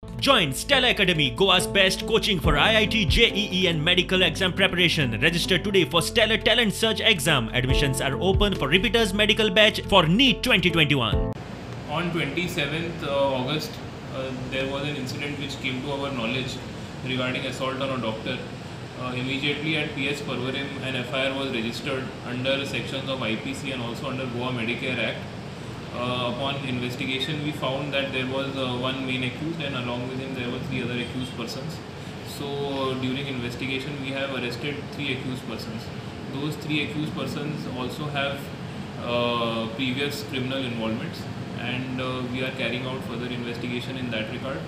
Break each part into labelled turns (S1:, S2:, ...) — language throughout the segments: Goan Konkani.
S1: Join Stella Academy, Goa's best coaching for IIT, JEE and medical exam preparation. Register today for Stellar Talent Search exam. Admissions are open for repeaters medical batch for NEET 2021.
S2: On 27th August, there was an incident which came to our knowledge regarding assault on a doctor. Immediately at PS Porvorim, an FIR was registered under sections of IPC and also under Goa Medicare Act. Upon investigation, we found that there was one main accused and along with him there were three other accused persons. So during investigation, we have arrested three accused persons. Those three accused persons also have previous criminal involvements, and we are carrying out further investigation in that regard.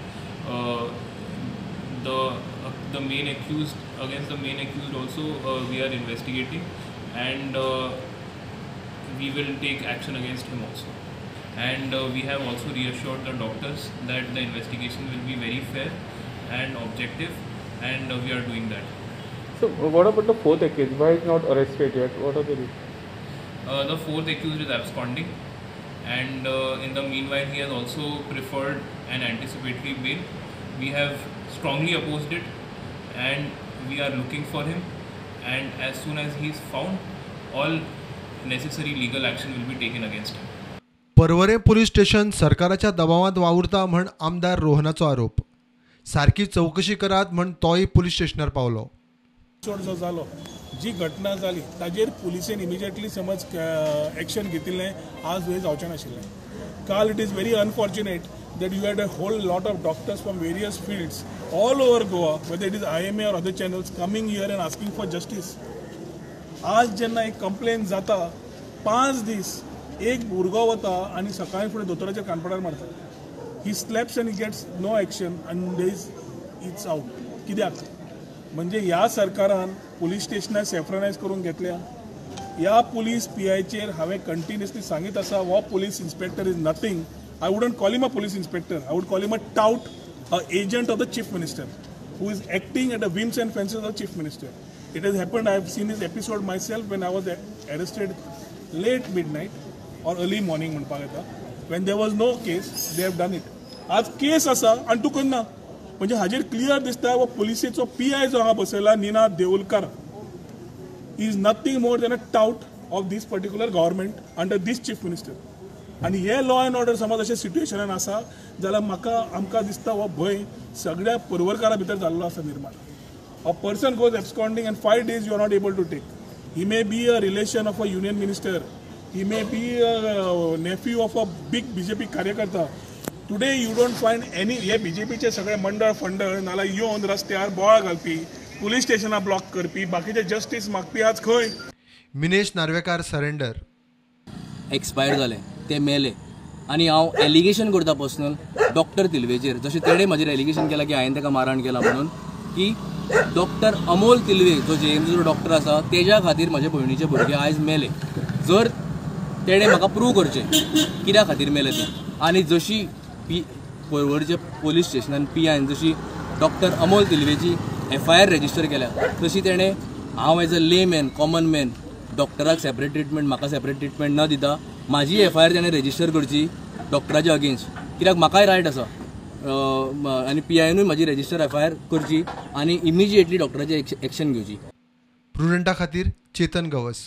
S2: The main accused, against the main accused also we are investigating, and we will take action against him also. And we have also reassured the doctors that the investigation will be very fair and objective, and we are doing that.
S3: So what about the fourth accused? Why is not arrested yet? What are the reasons?
S2: The fourth accused is absconding, and in the meanwhile he has also preferred an anticipatory bail. We have strongly opposed it, and we are looking for him, and as soon as he is found, all necessary legal action will be taken against him.
S4: Porvorim police station सरकाराच्या दबावांत वावुरता म्हण आमदार रोहनाचो आरोप. सारकी चवकशी करात म्हण तोय पुलीस स्टेशनार पावलो.
S5: जो जालो, जी घटना जाली ताजेर पुलिसेन इमिजिएटली समज एक्शन घेतिल्लें आज हें जावचें नाशिल्लें. काल it is very unfortunate that you had a whole lot of doctors from various fields all over Goa, whether it is IMA or other channels, coming here and asking for justice. आज जेन्ना एक कंप्लेन जाता, 5 दीस एक भुरगो वता आनी सकाळी फुडें दोतोराच्या कानपडार मारता. He slaps and he gets no action and there is it's out. कित्याक म्हणजे ह्या सरकारान पुलीस स्टेशनां सेफ्रनायज करून घेतल्या. ह्या पुलीस पी आयचेर हांवें कंटिन्युअसली सांगीत आसा, हो police inspector is nothing. I wouldn't call him a police inspector. I would call him a tout, a agent of the chief minister, who is acting at the whims and fancies of the chief minister. It has happened. I have seen this episode myself when I was arrested late midnight or early morning म्हणपाक येता, when there was no case, they have done it. आज केस आसा आनी तूं करना. म्हणजे हाजेर क्लियर दिसता हो पुलिसेचो पी I जो हांगा बसयला Ninad Deulkar is nothing more than a tout of this particular government under this chief minister. आनी हे लॉ एंड ऑर्डर समज अशें सिट्युएशनान आसा जाल्यार म्हाका आमकां दिसता हो भंय सगळ्या पर्वरकारा भितर जाल्लो आसा निर्माण. A person goes absconding and 5 days you are not able to take. He may be a relation of a union minister, he may be a nephew of a big BJP कार्यकर्ता. Today you don't find any. हे बीजेपीचे सगळे मंडळ फंडळ नाल्यार येवन रस्त्यार बोवाळ घालपी, पुलीस स्टेशनां ब्लॉक करपी, बाकीचे जस्टीस मागपी आज खंय?
S4: मिनेश नार्वेकार सरेंडर.
S6: एक्सपायर जाले, ते मेले. आनी हांव एलिगेशन करता पर्सनल डॉक्टर तिल्वेचेर, जशें तेणें म्हाजेर एलिगेशन केलां की हांवें ताका मारण केला म्हणून, की डॉक्टर अमोल तिल्वे जो जेएमसीचो डॉक्टर आसा तेज्या खातीर म्हजे भयणीचे भुरगे आयज मेले. जर तेणें म्हाका प्रूव करचें कित्या खातीर मेले ते. आनी जशी पी पर्वरचे पोलीस स्टेशनान पी आयन जशी डॉक्टर अमोल तिल्वेची एफआयआर रजिस्टर केल्या तशी तेणें हांव as a layman common man डॉक्टराक सेपरेट ट्रिटमेंट म्हाका सेपरेट ट्रिटमेंट न दिता म्हाजी एफआयआर तेणें रजिस्टर करची डॉक्टराच्या अगेन्स्ट, कित्याक म्हाकाय रायट आसा. आनी पी आयनूय म्हाजी रजिस्टर एफआयआर करची आनी इमिजिएटली डॉक्टराची एक्शन घेवची.
S4: प्रुडंटा खातीर चेतन गवस.